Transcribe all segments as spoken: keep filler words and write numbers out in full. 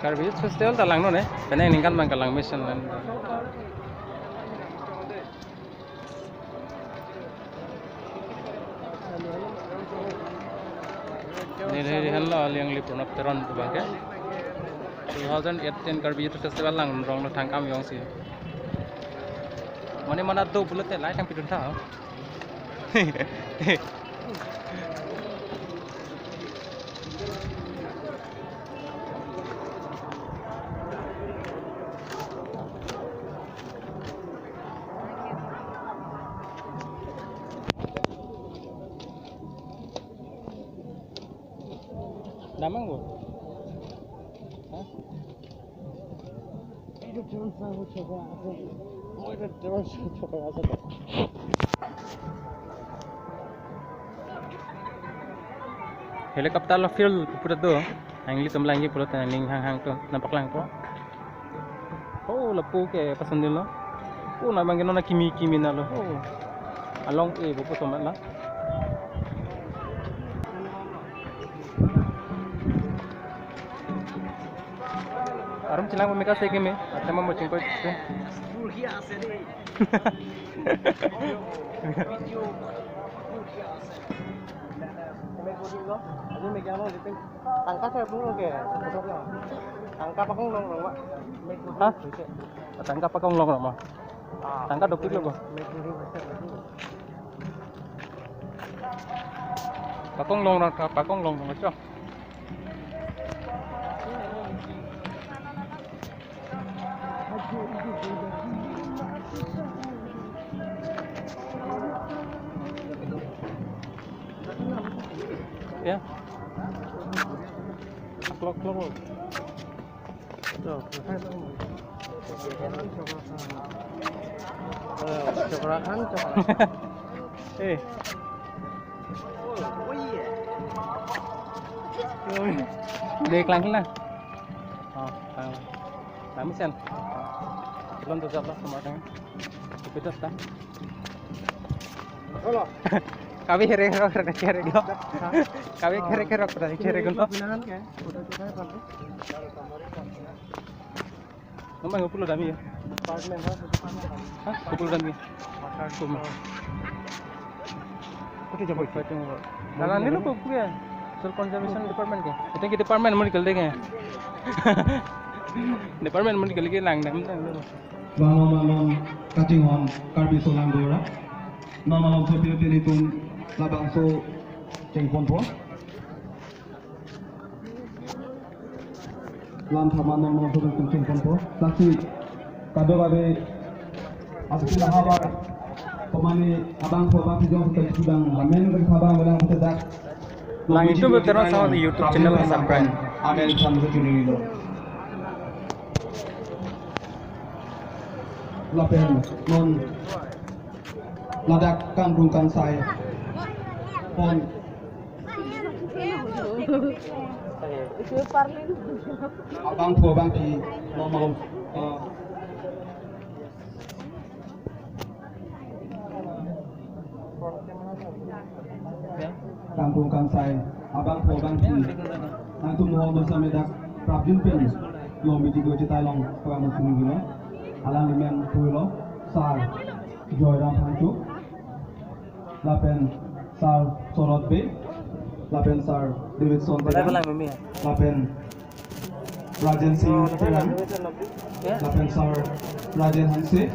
Karbi Youth Festival ta langnon eh. Penang ningkan abang kalang mesen lang. Neli, neli henlo Liangli Pranab Teron pu abangke. Two thousand eighteen Karbi Youth Festival lang rong lo thangkam jongsi. Mane mana do pulote lai thang pidun tha. Damang bo? Hah? Helicopter lo field puta do. Nangli tum langji pulote nangning hanghang tu nampak lang po. Oh, lapu ke pasun dilo. Oh, na abangke non akimi kimi nalo. Oh. Along e bo puson la. Arum chilang pameka se keme, atama mo chingkoi se. Tangka sa puro ke, tangka pakong long long, Pak. Hah? Tangka pakong long long, Pak. Ah. Tangka dopik lo, Pak. Pakong long long, pakong long long, Pak. Ya. Klok, klok, klok. Tuh. Eh, coba kan, coba. Eh. Dek lang na. Oh, lang. Kami sen. Belum tuh siapa kemarin. Kita ta. Halo. Kami here here here here lo. Kami here here here here lo. Bilangan ke? Udah kita apa? Nama yang pulo dami ya? Department, ha? Hah? Pulo dami. Kuma. Kote jabo? Dalan nilo ko kuya. Soil Conservation Department ke. Ito ki department mo nikal deke. Department mo nikal ke lang dam dam. Bang mama non kachinghon Karbi Solang Dora. Mama non sopi pini tum labangso chengpon po. Lam thama non non pun kuching ponpo. Lasi kadokave api habar pemane abang po abang pijong kita sedang lamen ke sabang bilang kita dak. Lang itu betul sama di YouTube channel Asam Prime. Amen, sama sejuni lo. Lapen non ladak kangtung kangsai pon. Abang po abang pi normal. Eh. Kangtung kangsai abang po abang pi. Nangtum ho masa medak prapjin pen. Lo midi go chetai long abang sini gila. Alang limen pulo. Sar Joyram Phangcho. Lapen Sar Sorot Bey, lapen Sar Davidson Teron, lapen Rajen Singh Terang, lapen Sar Rajen Hanse,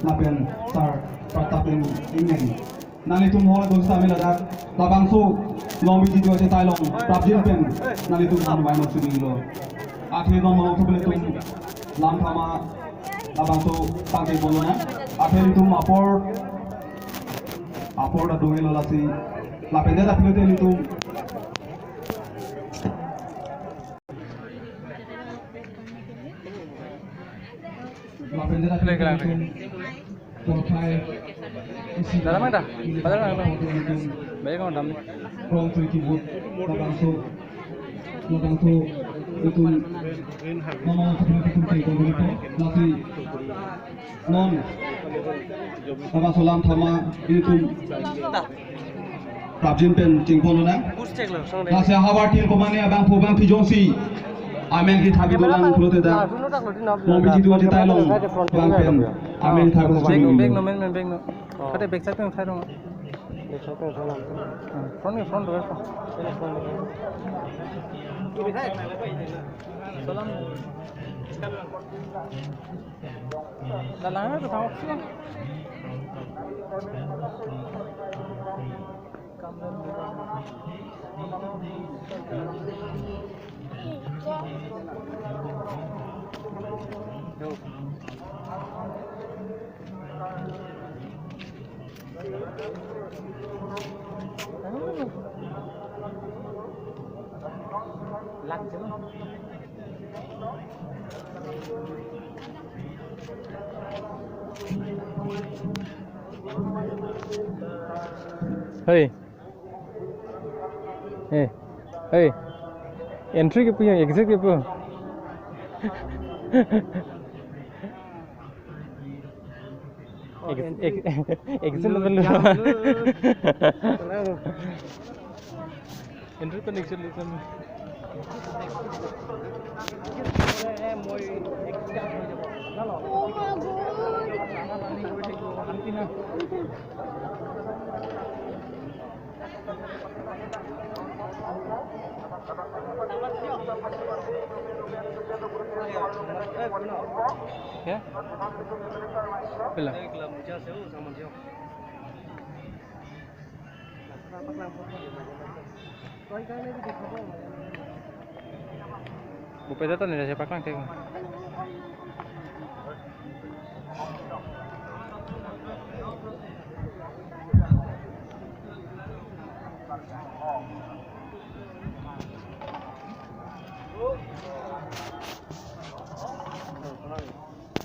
lapen Sar Pratap Ing-, Ingmeng. Nanglitum ho dun sami ladak labangso long midi go chetai long prapjin pen nanglitum han mai mo sini lo. Athe non mo thupele tum lam thama labangso tangke bolona. Athe ilitum apor, apor ta dungelo lasi. Lapen dak pilote ilitum. Lapen dak pilote ilitum. Dalam mana? Padahal nggak dalam. Banyak orang dalam nih. Rong three kibut, labangso, labangso, itum, mama, seperti itum, kayak gitu, lasi, non, labangso lam thama, itum, Prapjin pen chingpon lonang. Push check lo, song deh. Lasi ahavar tin komane abangphu abangphi jongsi amen kethap dolang pulote dak Longpi Jitu Ajitai along abang pen amen kethap. Back no, back no, men, men, back no. Oh. Kade back side pen thai dong. Back side pen thai dong. Hmm. Front ni, front door, front. Salam. Dalang na tu thaok si. Hey. Hey. Hey. Entry kepu ya, exit kepu. Ex-, ex-, exit level. Entry connection level. Ya? Bila? Bupeda to nila siya paklang teko.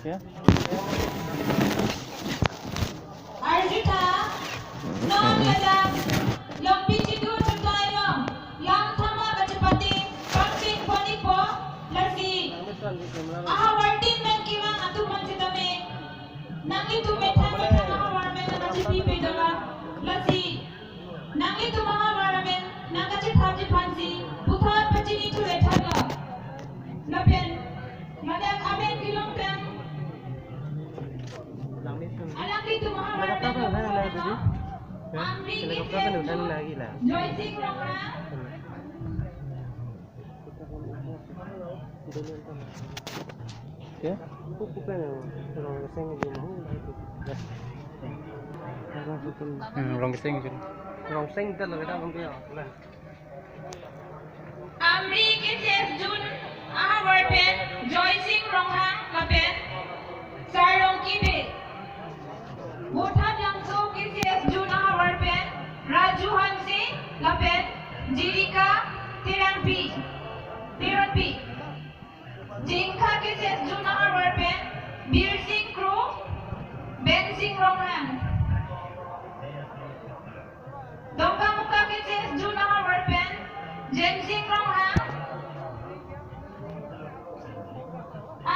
Ya. Arjutha, non ladak Longpi Jitu Ajitai along lam thama kachepate pangcheng ponpo, lasi ahavar tin pen kevang atum aphan sitame nanglitum methang methang ahavar pen nangkachepipe dolang, lasi nanglitum ahavar amen nangkachethapji aphansi puthot pachini thulethanlo. Lapen ladak amen kelong pen alanglitum ahavar pen Amri K T S Jun, Joysing Ronghang. Ya? Hmm, Rongseng Jun. Rongseng ta lagi dah mungkin ya. Amri K T S Jun ahavar pen Joysing Ronghang lapen